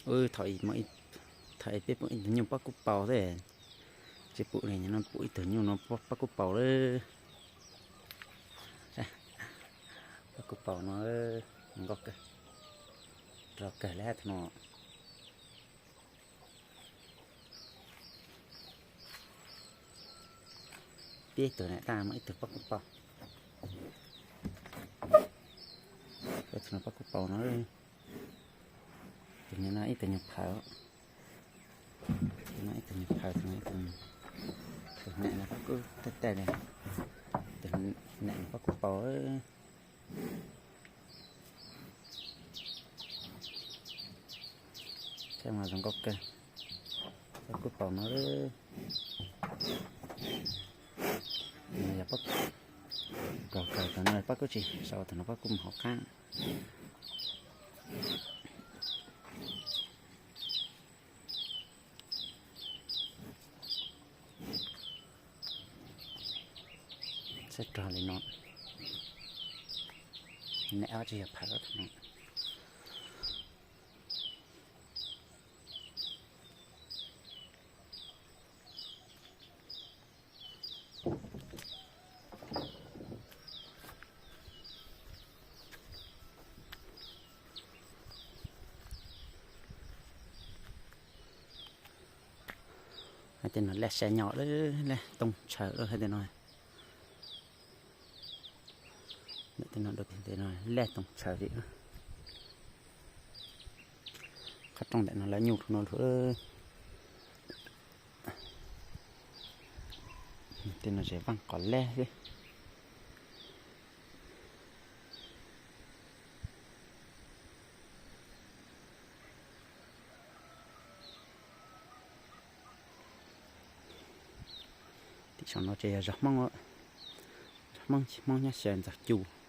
Thaum, thaum peb pom ib tug nyuj pob kub paus xwb, tsis pum li no pum ib tug nyuj no pob kub paus lawm. Pob kub paus no, nkauj kawg, rog kawg li hab tug no. Peb tug na, tab muaj ib tug pob kub paus. Tus no pob kub paus no, tus no ib tug nyuag phaws, tus no ib tug nyuag phaws, tus no ib tug, tus nam no pob kub taj taj li, tus nam no pob kub paus. Saib mas zoo nkauj kawg, pob kub paus no. Yog pob kub, rog kawg, tus no pob kub tsis sau, tus no pob kub mus hauv qab. Saib rog li no, nam ob tsis yog phaws tus no. Hais tias no laj xya nyo lawm, laj tooj tshaws lawm hais tias no. Ntawm tej no dua tig ntawm no laj tooj tshaws li. Qhov rooj ntawm no lawv nyuj rau no lawm. Tej no tseem vaaj qos laj xwb. Tim saum no ces yog zos Hmoob, zos Hmoob, Hmoob nyob xyaw ntxog cub.